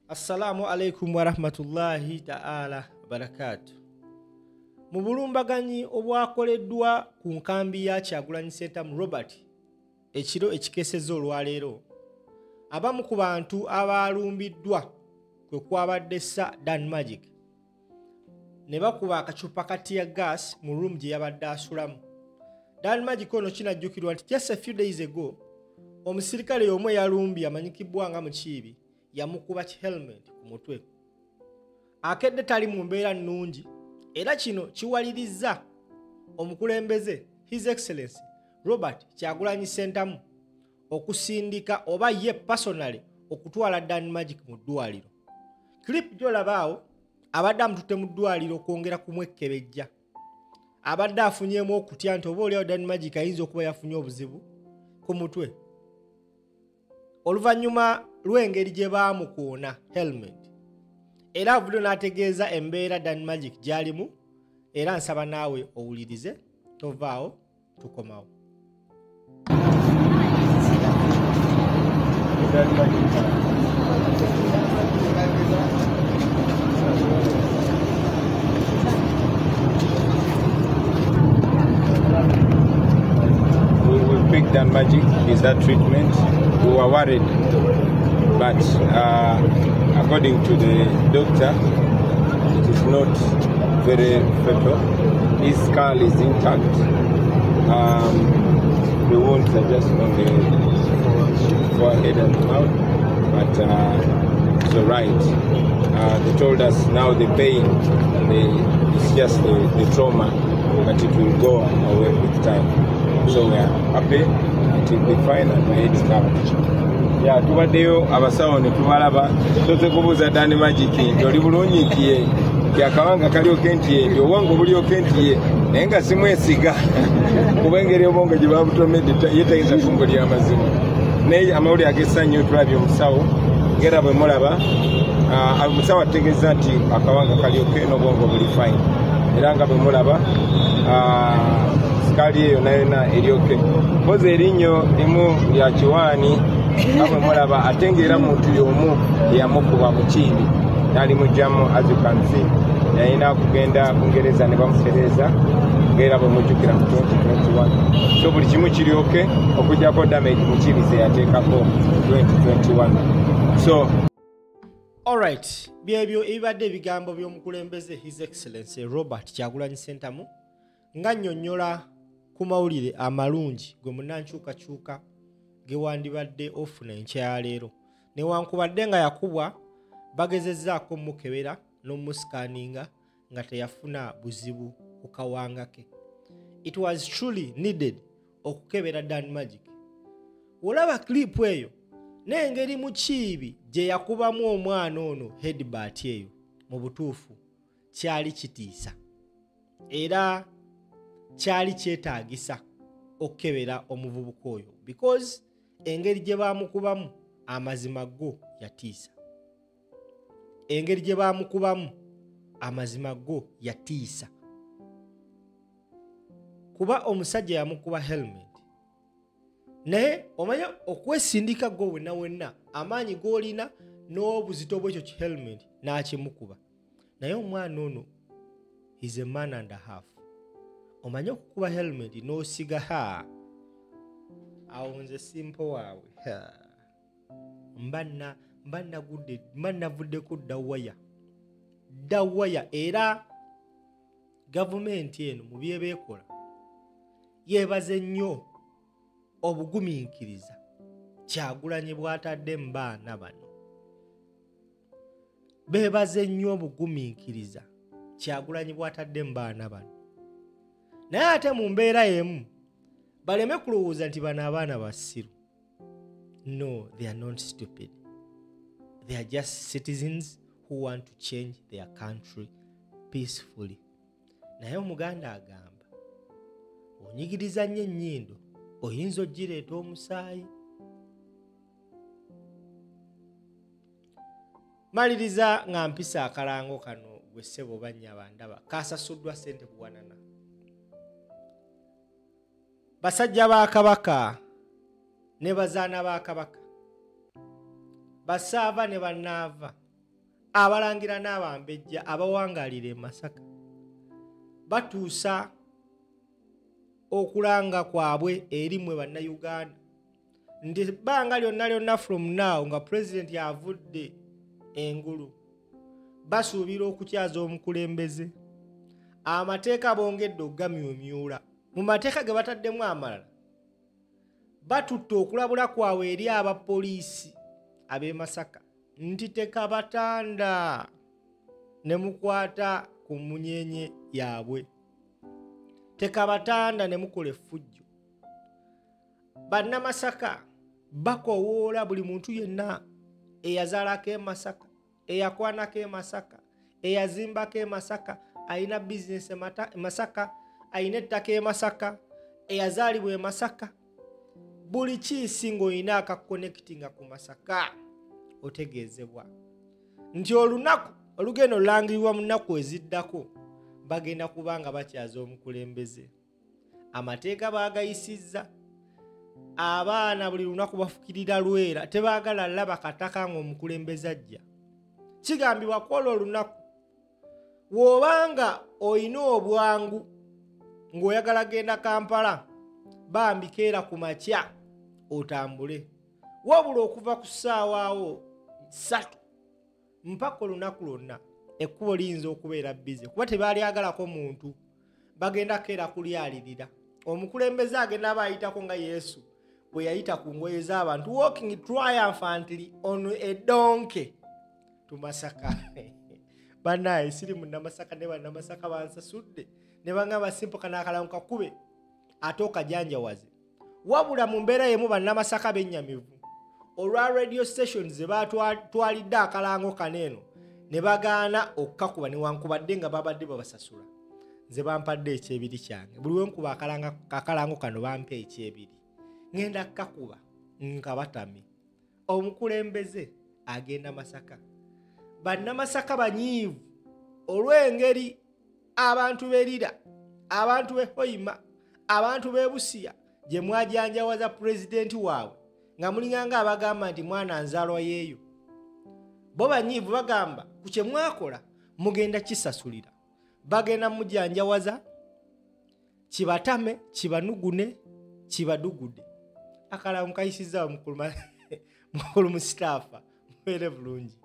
Assalamu alaikum warahmatullahi ta'ala wabarakatuh. Mu bulumbaganyi obwakoleddwa ku nkambi ya Kyagulanyi Ssentamu Robert ekiro ekikeesezza olwaleero, abamu ku bantu abalumbiddwa kwe kwabadde Sir Dan Magic ne bakuba akacupa ka tear gas mu room gye yabadde asulamu. Dan Magic ono kinajjukirwa nti just a few days ago omusirikale y'omu eyalumbye amanyikibwa nga Mukiibi yamukuba ki helmet ku mutwe. Akedde tali mu mbeera nnungi, era kino kiwalirizza omukulembeze His Excellency Robert Kyagulanyi Ssentamu okusindika oba ye personally okutwala Dan Magic mu ddwaliro. Clip gy'olaba awo abadde amututte mu ddwaliro okwongera kumwekebejja. Abadde afunyeemu okutya nti oba oliawo Dan Magic ayinza okuba yafunye obuzibu ku mutwe oluvannyuma lw'engeri gye baamukoona helmet. Era avudde n'ategeeza embeera Dan Magic gy'alimu, era nsaba naawe owulirize, tovaawo, tukomawo. We picked Dan Magic, is that treatment. We were worried, but according to the doctor, it is not very fatal. His skull is intact. The wounds are just on the forehead and mouth, but it's all right. They told us now the pain, it's just the trauma, but it will go away with time. So we are happy, it will be fine and my head is covered. Ya tubaddeyo abasawo ne tubalaba, tuze kubuuza Dan Magic nti oli bulungi nti ye, nti akawanga kalyoke nti ye, nti obwongo bulyoke nti ye, naye nga simwesiga kuba engeri obwongo gye babutomedde ye tayinza fungo ly'amazima. Naye amawulire ag'essanyu tulabye omusawo ngera bwe mulaba, omusawo ategeeza nti akawanga kalyoke n'obwongo buli fine, era nga bwe mulaba sikaali eyo nayona eryoke. Mpozi erinnyo limu lya kiwaani nga bwe mulaba, ate ng'era muntu y'omu eyamukuba Mukiibi n'alimugyamu. As you can see, yalina kugenda Bungereza ne bamutereeza ng'era bwe mujjukira mu 2021. So buli kimu kiryoke okuggyako damage Mukiibi ze yateekako 2021. So alright, byebyo ebibadde ebigambo by'omukulembeze His Excellency Robert Kyagulanyi Ssentamu nga nnyonnyola ku mawulire amalungi gwe munnankyukakyuka ge wandibadde ofuna enkya ya leero. Newankubadde nga yakubwa, bagezezzaako mukebera n'omusikaninga nga teyafuna buzibu ku kawanga ke. It was truly needed okukebera Dan Magic. Olaba clip eyo n'engeri Mukiibi gye yakubamu omwana ono headbutt eyo, mu butuufu kyali kitiisa era kyali kyetaagisa okukebera omuvubuka oyo, because engeri gye baamukubamu amazima go yatiisa. Engeri gye baamukubamu amazima go yatiisa, kuba omusajja yamukuba helmet. Naye omanya okwesindika gwo wenna wenna amaanyi g'olina n'obuzito bw'ekyo ki helmet n'akimukuba. Naye omwana ono is a man and a half. Omanye okukuba helmet n'osiga ha awo nze simpo waabwe mba navuddeko dda waya. Era gavumenti eno mu byebeekola yeebaze nnyo obugumiikiriza Kyagulanyi bw'atadde mu baana bano. Beebaze nnyo obugumiikiriza Kyagulanyi bw'atadde mu baana bano. Naye ate mu mbeera emu baleme kulowooza nti bano abaana basiru. No, they are not stupid. They are just citizens who want to change their country peacefully. Naye Omuganda agamba onyigiriza nnyo ennyindo oyinza ogireeta omusaayi. Maliriza nga mpisa akalango kano gwe ssebo bannyaba ndaba kasasuddwa ssente buwanana. Basajja ba Kabaka ne bazaana ba Kabaka, basaava ne bannaava. Abalangira n'abambejja abawangalira e Masaka batuusa okulanga kwabwe eri mmwe Bannayuganda nti ebbanga lyonna lyonna from now nga pulezidenti avudde engulu basuubira okukyaza omukulembeze. Amateeka bongedde okugamyumyula. Mu mateeka ge bataddemu amalala batutte okulabula kwabwe eri abapoliisi ab'e Masaka nti tekabatanda ne mukwata ku munyenye yaabwe, tekabatanda ne mukola effujjo. Bannamasaka bakowoola buli muntu yenna eyazaalako e Masaka, eyakwanako e Masaka, eyazimbako e Masaka, alina bizinesi e Masaka, alina ettaka e Masaka, eyazaalibwa e Masaka, buli kiisi ng'olina akakonectinga ku Masaka otegeezebwa nti olunaku olugenda olulangirirwa mu nnaku eziddako bagenda kubanga bakyaza omukulembeze. Amateeka baagayisizza, abaana buli lunaku bafukirira lwera, tebaagala laba kataka ng'omukulembeze ajja. Kigambibwa kwolwo olunaku bw'obanga olina obwangu ng'oyagala genda Kampala, bambi keera ku makya otambule, wabula okuva ku ssaawa awo 3 mpaka olunaku lwonna ekkubo liyinza okubeera bbize kuba tebaalyagalako muntu, bagenda keera kulyalirira. Omukulembeze agenda aba ayitako nga Yesu bwe yayita ku ngoye z'abantu, walking triumphantly on a donkey to Masaka. Bannaye siri munnamasaka ne bannamasaka bansasudde ne bangamba simple kano akalango kakube ate okajanjawaze. Wabula mu mbeera y'emu bannamasaka bennyamivu olwa radio stations ze batwalidde akalango kano eno ne bagaana okukakuba newankubadde nga babadde babasasula. Nze bampadde ekyebiri kyange, buli we nkuba akalango kano bampa ekyebiri, ŋŋenda kukakuba nga batame. Omukulembeze agenda Masaka. Bannamasaka banyiivu olw'engeri abantu b'e Lira, abantu b'e Hoima, abantu b'e Busia gye mwajanjawaza pulezidenti waabwe nga mulinganga abagamba nti mwana nzaalwa yeeyo. Bo banyiivu bagamba ku kye mwakola mugenda kisasulira. Bagenda mujanjawaza kibatame, kibanugune, kibadugude. Akalango kayisizza mukulu Mustapha, mubeere bulungi.